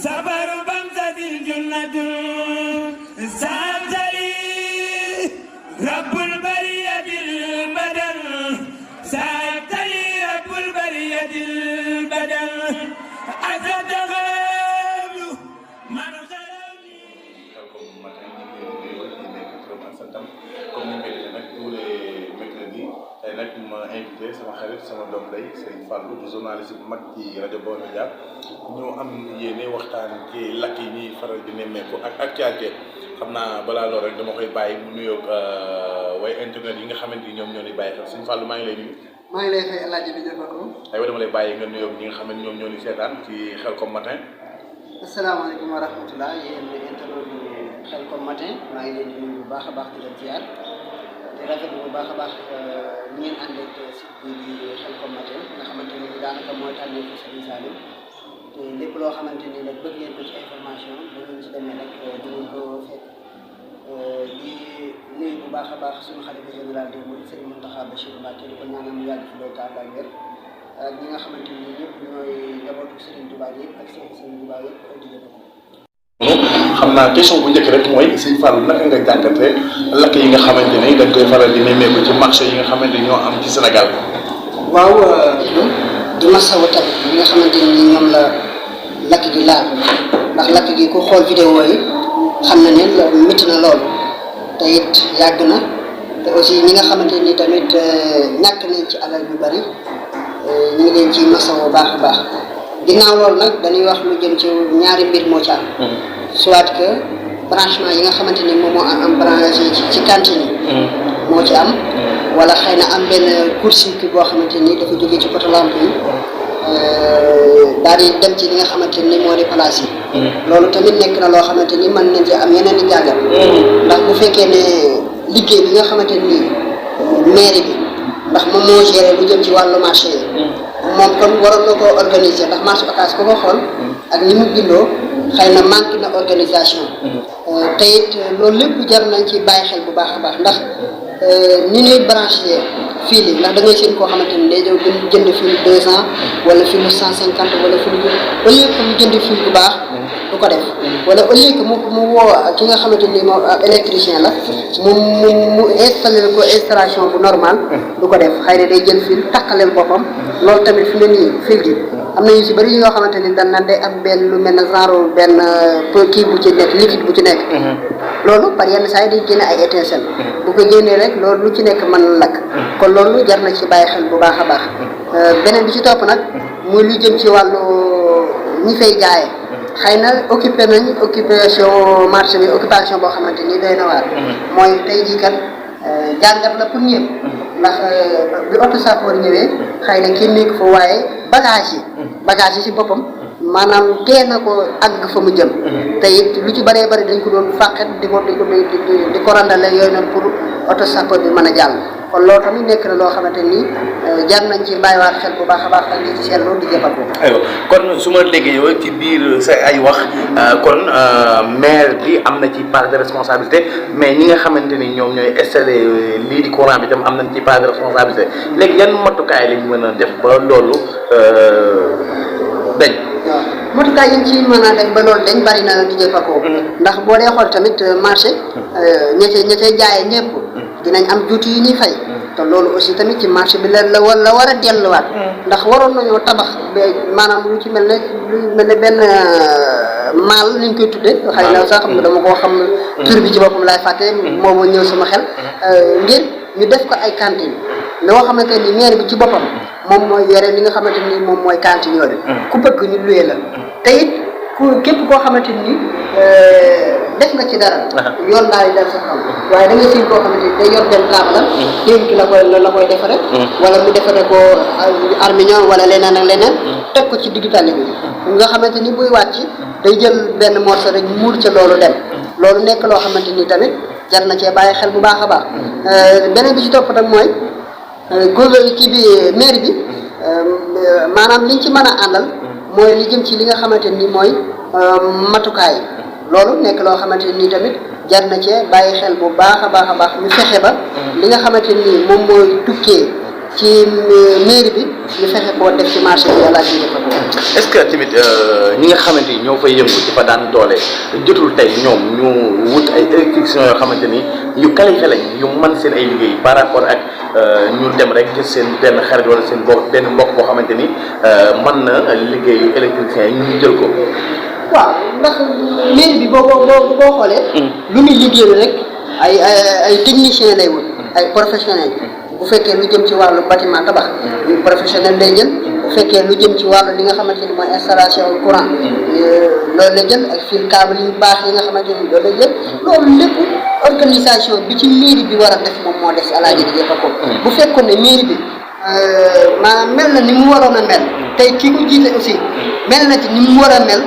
سفر بمزة الجنة سأبتلي رب البرية البدن سأبتلي رب البرية البدن أتتغيب من خلوني. comme ni ñu koy defee nag tous les mercredis tey nag ma invité sama xarit sama doom day Serigne Fallou du journaliste bu mag ci rajo Baol Médias ñu am yéene waxtaan ci lakk yi ñuy faral di nemmeeku ak actualité xam naa balaa loolu rek dama koy bàyyi mu nuyoog way internet yi nga xamante ni ñoom ñoo di bàyyi xel Serigne Fallou maa ngi lay nuyu. maa ngi lay fay El Hadj bi Diafato. aywa dama lay bàyyi nga nuyoog ñi nga xam ne ñoom ñoo di seetaan ci Khelcom matin. asalaamaaleykum wa rahmatulah yéen internet yi Khelcom matin maa ngi leen di nuyu bu baax a baax di leen ziar di rafetlu bu baax a baax ni ngeen ànd ak site bi di Khelcom matin nga xamante ni daanaka mooy tànnee ko Serigne Saliou te lépp loo xamante ni nag bëgg ngeen ko ci information bu ngeen ci demee nag dinañ ko fekk di nuyu bu baax a baax suñu xalifa général de Mouride Serigne Mountakha Bachir Mbacké di ko ñaanal mu yàgg fi loolu taal ak wér ak ñi nga xamante ni ñëpp ñooy njabootu Serigne Touba yëpp ak Serigne Touba yëpp di jënd ko. xam naa question bu njëkk rek mooy Serigne Fallou naka nga jàngatee lakk yi nga xamante ni dañ koy faral di nemmeeku ci marché yi nga xamante ni ñoo am ci Sénégal. waaw di masawu tamit ñi nga xamante ni ñoom la lakk gi laal ndax lakk gi ku xool vidéo yi xam na ne métti na loolu te it yàgg na te aussi ñi nga xamante ni tamit ñàkk nañ ci alal yu bari ñu ngi leen ci masawu baax a baax ginnaaw loolu nag dañuy wax lu jëm ci ñaari mbir moo ci am. soit que branchement yi nga xamante ni moom moo am branché ci cantine yi moo ci am wala xëy na am benn court-circuit boo xamante ni dafa jógee ci poto lampe yi daal di dem ci li nga xamante ni moo di place yi loolu tamit nekk na loo xamante ni mën nañ ci am yeneen i jàngat ndax bu fekkee ne liggéey bi nga xamante ni mairie bi ndax moom moo géré lu jëm ci wàllu marché yi moom kon waroon na koo organiser ndax marché Ocass ko ko xool ak ni mu bindoo xëy na manque na organisation te it loolu lépp jar nañ ci bàyyi xel bu baax a baax ndax ni ñuy branché fil yi ndax da ngay seen koo xamante ni day ñëw jënd fil 200 wala fil 150 wala fil au lieu que mu jënd fil bu baax du ko def wala au lieu que mu woo ki nga xamante ni moom électricien la mu installé ko installation bu normal du ko def xëy na day jël fil takkaleel boppam loolu tamit fi mu ne nii fil gi am na yu si bëri yi nga xamante ni dañ naan day am benn lu mel ne genre benn kii bu ci nekk liquide bu ci nekk loolu par yenn saa yi day génne ay étincelle bu ko génnee rek loolu lu ci nekk mën na lakk kon loolu jar na ci bàyyi xel bu baax a baax beneen bi ci topp nag muy lu jëm ci wàllu ñi fay jaayee xëy na occupation marché bi occupation boo xamante ni doy na waar mooy tey jii kat jàngat la pour ñëpp ndax bi oto sapeur ñëwee xëy na kenn nekk fa waaye bagage yi ci boppam maanaam tee na ko àgg fa mu jëm te it lu ci bëree bëri dañ ko doon fàqet di ko randale yooyu noonu pour oto sapeur bi mën a jàll kon loolu tamit nekk na loo xamante ni jar nañ ci bàyyiwaat xel bu baax a baax ak di ci seetlu di jëfal ko. aywa kon su ma déggee yow ci biir sa ay wax kon maire bi am na ci part de responsabilité mais ñi nga xamante ni ñoom ñooy installé lii di courant bi tam am nañ ci part de responsabilité léegi yan matukaay lañ mën a def ba loolu dañ. waaw matukaay yi ñu ci mën a def ba loolu dañ bari na di jëfal ko. ndax boo dee xool tamit marché ña cay jaayee ñëpp dinañ am juuti yu ñuy fay. te loolu aussi tamit ci marché bi la war a delluwaat ndax waroon nañoo tabax maanaam lu ci mel ne benn maal ni ñu koy tuddee xëy na sax xam nga dama koo xam tur bi ci boppam laay fàtte moo ñëw sama xel ngir ñu def ko ay cantine loo xamante ni maire bi ci boppam moom mooy yore li nga xamante ni moom mooy cantine yooyu ku bëgg ñu luye la te it képp koo xamante ni def nga ci dara yoon daal di dal sa kaw waaye da nga seen koo xamante ni day yor benn table dénk la koy defare wala mu defare ko armignon wala leneen ak leneen teg ko ci diggu tali bi nga xamante ni buy wàcc day jël benn morceau rek muur ca loolu dem loolu nekk loo xamante ni tamit jar na cee bàyyi xel bu baax a baax beneen bi ci topp nag mooy kii bi mairie bi maanaam liñ ci mën a àndal mooy li jëm ci li nga xamante ni mooy matukaay loolu nekk loo xamante ni tamit jar na cee bàyyi xel bu baax a baax a baax ñu fexe ba li nga xamante ni moom mooy tukkee ci mairie bi ñu fexe koo def ci marché bi yàlla ci yëpp. est-ce que tamit ñi nga xamante ni ñoo fay yëngu di fa daan doole jotul tey ñoom ñu wut ay électriciens yoo xamante ni yu qualifié lañ yu mën seen ay liggéey par rapport ak ñu dem rek gis seen benn xarit wala seen benn mbokk boo xamante ni mën na liggéeyu électricien yi ñu jël ko. waaw ndax mairie bi boo xoolee. lu muy liggéey rek ay techniciens lay wut ay professionnels. bu fekkee lu jëm ci wàllu bâtiment tabax ñu professionnel lay jël bu fekkee lu jëm ci wàllu li nga xamante ni mooy installation courant loolu lay jël ak fil câble yu baax yi nga xamante ni loolu lay jël loolu lépp organisation bi ci mairie bi war a def moom moo des alaaji di jëfa ko bu fekkoon ne mairie bi maanaam mel na ni mu waroon a mel tey kii ko jiite aussi mel na ci ni mu war a mel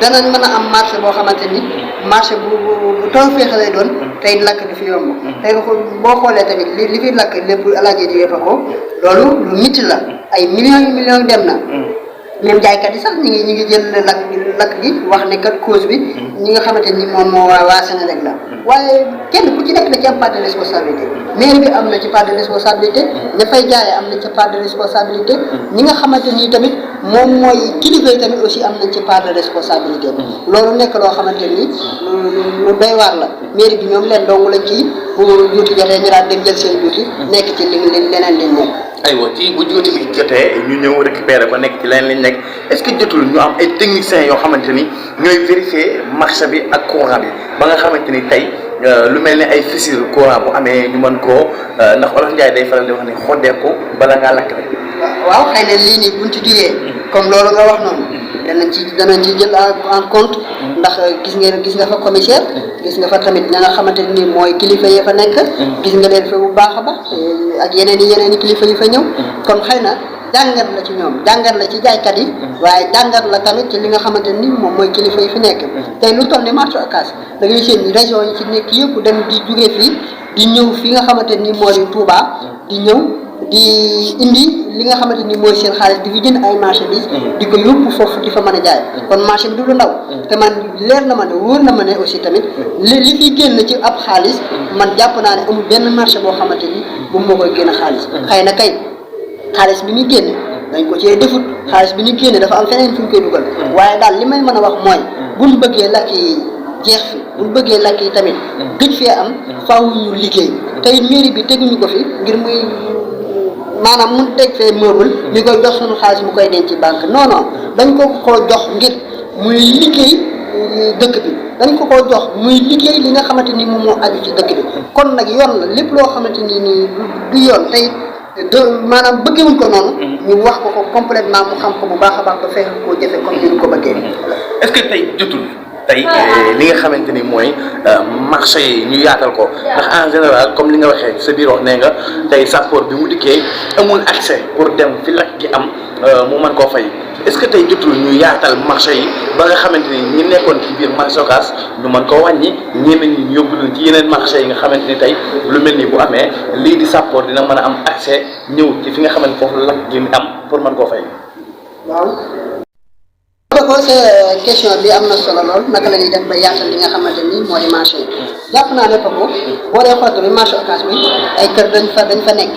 danañ mën a am marché boo xamante ni marché bu taw féexe lay doon tey lakk du fi yomb tey boo xoolee tamit li fi lakk lépp alaaji di yëpp ko loolu lu mitti la ay millions dem na même jaaykat yi sax ñi ngi jël lakk gi wax ne kat cause bi ñi nga xamante ni moom moo waa Sénégal la waaye kenn ku ci nekk da ci am part de responsabilité mairie bi am na ci part de responsabilité ña fay jaayee am na ci part de responsabilité ñi nga xamante ni tamit moom mooy kilifa yi tamit aussi am nañ ci part de responsabilité loolu nekk loo xamante ni lu doy waar la mairie bi ñoom leen dong lañ ci bu juuti jotee ñu daal dem jël seen juuti nekk ci leneen liñ nekk. aywa ci bu juuti bi jotee ñu ñëw récupérer ba nekk ci leneen liñ nekk est-ce que jotul ñu am ay techniciens yoo xamante ni ñooy vérifier marché bi ak courant bi ba nga xamante ni tey lu mel ni ay fissure courant bu amee ñu mën koo ndax Olof Ndiaye day faral di wax ne xoddeeku bala ngaa lakk rek. waaw xëy na lii nii buñ ci jugee comme loolu nga wax noonu danañ ci jël en compte ndax gis nga fa commissaire gis nga fa tamit ña nga xamante ni mooy kilifa yi fa nekk gis nga leen fa bu baax a baax ak yeneen i kilifa yi fa ñëw kon xëy na jàngat la ci ñoom jàngat la ci jaaykat yi waaye jàngat la tamit ci li nga xamante ni moom mooy kilifa yi fi nekk tey lu toll ni marché Ocass da ngay seen région yi ci nekk yëpp dem di jugee fii di ñëw fi nga xamante ni moo di Touba di ñëw di indi li nga xamante ni mooy seen xaalis di fi jënd ay marchandises di ko yóbbu foofu di fa mën a jaay kon marché bi du lu ndaw te man leer na ma ne wóor na ma ne aussi tamit li fi génn ci ab xaalis man jàpp naa ne amul benn marché boo xamante ni moom moo koy génn xaalis xëy na kay xaalis bi ñu génne dañ ko cee defut xaalis bi ñu génne dafa am feneen fu ñu koy dugal waaye daal li may mën a wax mooy buñ bëggee lakk yi jeex fi buñ bëggee lakk yi tamit gëj fee am faaw ñu liggéey tey mairie bi teguñu ko fi ngir muy maanaam mun teg fee meuble ñu koy jox suñu xaalis mu koy denc ci banque non dañ ko koo jox ngir muy liggéey dëkk bi dañ ko koo jox muy liggéey li nga xamante ni moom moo aju ci dëkk bi kon nag yoon la lépp loo xamante ni nii du yoon tey maanaam bëggewuñ ko noonu ñu wax ko complètement mu xam ko bu baax a baax ba fexe koo jëfe comme ni ñu ko bëggee. est-ce que tey jotul tey li nga xamante ni mooy marché yi ñu yaatal ko ndax en général comme li nga waxee sa biir wax nee nga tey sapeur bi mu dikkee amul accès pour dem fi lakk gi am mu mën koo fay est-ce que tey jotul ñu yaatal marché yi ba nga xamante ni ñi nekkoon ci biir marché Ocass ñu mën koo wàññi ñeneen ñi yóbbu leen ci yeneen marché yi nga xamante ni tey lu mel ni bu amee lii di sapeur dina mën a am accès ñëw ci fi nga xamante foofu lakk gi am pour mën koo fay. waaw. ko c'est question bi am na solo lool naka la ñuy def ba yaatal li nga xamante ni moo di marché yi jàpp naa ne ko boo dee xool bi marché Ocass bi ay kër dañ fa nekk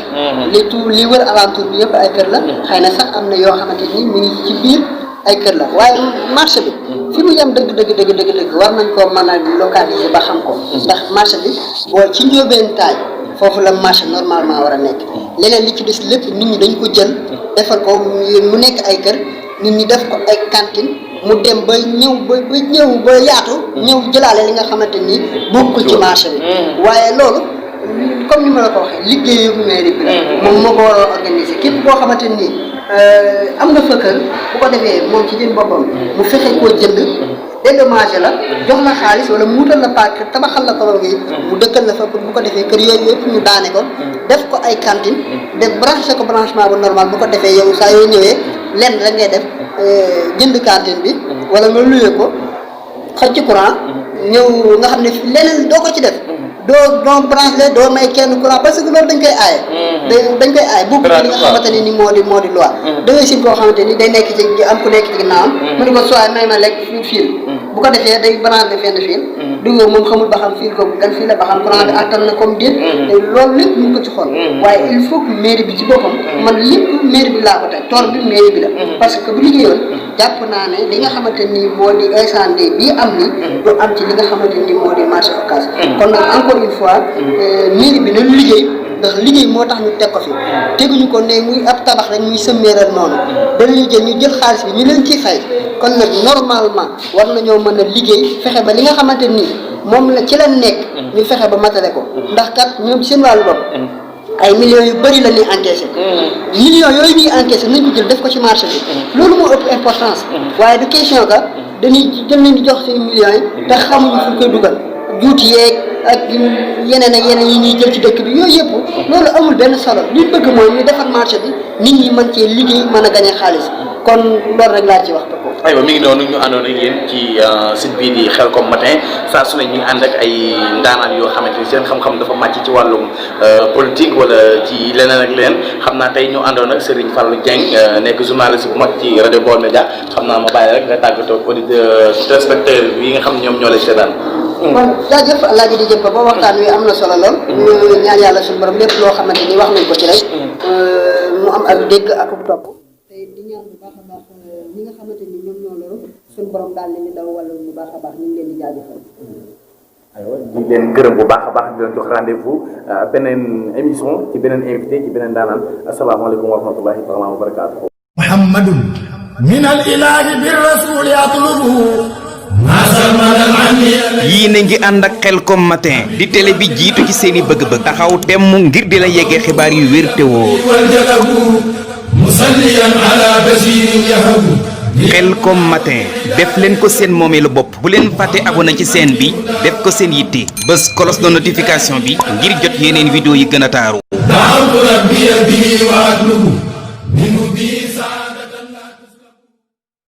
li wër alentour bi yëpp ay kër la xëy na sax am na yoo xamante ni mi ngi ci biir ay kër la waaye marché bi fi mu yem dëgg war nañ koo mën a localiser ba xam ko ndax marché bi boo ci njóobeen taay foofu la marché normalement war a nekk leneen li ci des lépp nit ñi dañ ko jël defal ko mu nekk ay kër nit ñi def ko ay cantine mu dem ba ñëw ba yaatu ñëw jëlaale li nga xamante ni bokkul ci marché bi waaye loolu comme ni ma la ko waxee liggéeyu mairie bi moom moo ko war a organiser képp koo xamante ni am nga fa kër bu ko defee moom ci jën boppam mu fexe koo jënd dédommagé la jox la xaalis wala mu wutal la paak tabaxal la ko gi mu dëkkal la fa pour bu ko defee kër yooyu yëpp ñu daane ko def ko ay cantine def branché ko branchement bu normal bu ko defee yow saa yoo ñëwee lenn rek ngay def jënd cantine bi wala nga luyee ko xëcc ci courant ñëw nga xam ne leneen doo ko ci def doo branché doo may kenn courant parce que loolu dañ koy aaye dañ koy aaye bokk li nga xamante ni moo di loi da ngay sin koo xamante ni day nekk ci am ku nekk ci ginnaawam mu ni ko soit may ma lekk fiil bu ko defee day branché fenn fiil dugoo moom xamul ba xam fiil ko gan fii la ba xam courant bi attan na comme déet loolu lépp ñu ngi ko ci xool waaye il faut que mairie bi ci boppam man lépp mairie bi laa ko tey toor bi mairie bi la parce que bu liggéeyoon jàpp naa ne li nga xamante ni moo di incendie bii am ni du am ci li nga xamante ni moo di marché Ocass kon nag encore une fois mairie bi nañu liggéey ndax liggéey moo tax ñu teg ko fi teguñu ko ne muy ab tabax rek ñuy sëmmeeral noonu dañuy ñu jël xaalis bi ñu leen ciy fay kon nag normalement war nañoo mën a liggéey fexe ba li nga xamante ni moom la ci leen nekk ñu fexe ba matale ko ndax kat ñoom seen wàllu bopp ay millions yu bëri la ñuy encaissé millions yooyu ñuy encaissé nañ ko jël def ko ci marché bi loolu moo ëpp importance waaye du question que dañuy jël leen di jox seen millions yi te xamuñu fu koy dugal juuti yeeg ak yeneen ak yeneen yi ñuy jël ci dëkk bi yooyu yëpp loolu amul benn solo li bëgg mooy ñu defar marché bi nit ñi mën cee liggéey mën a gañe xaalis kon loolu rek laa ci wax ko aywa mi ngi noonu ñu àndoon ak yéen ci site bii di Khelcom matin saa su ne ñu ngi ànd ak ay ndaanaan yoo xamante ni seen xam-xam dafa màcc ci wàllum politique wala ci leneen ak leneen xam naa tey ñu àndoon ak Serigne Fallou Dieng nekk journaliste bu mag ci rajo Baol Média xam naa ma bàyyi rek nga tàggatoo ak auditeur téléspectateur yi nga xam ne ñoom ñoo lay seetaan. kon jaajëf Alaaji di jëpp ba waxtaan wi am na solo lool ñu ñaan yàlla suñu borom lépp loo xamante ni wax nañ ko ci rek mu am ak dégg ak topp te di ñaan bu baax a baax ñi nga xamante ni ñoom ñoo loru suñu borom daal leen di daw wala bu baax a baax ñu ngi leen di jaajëfal. aywa di leen gërëm bu baax a baax di leen jox rendez-vous beneen émission ci beneen invité ci beneen daanaan asalaamaaleykum wa rahmatullahi taala wa barakaatuhu. muhammadun min al ilahi bir rasul yatlubu yéen a ngi ànd ak Khelcom matin di télé bi jiitu ci seeni bëgg-bëgg taxaw temm ngir di la yeggee xibaar yu wér te wóor Khelcom matin def leen ko seen moomeelu bopp bu leen fàtte abonné ci chaîne bi def ko seen yitte bës cloche de notification bi ngir jot yeneen vidéo yi gën a taaru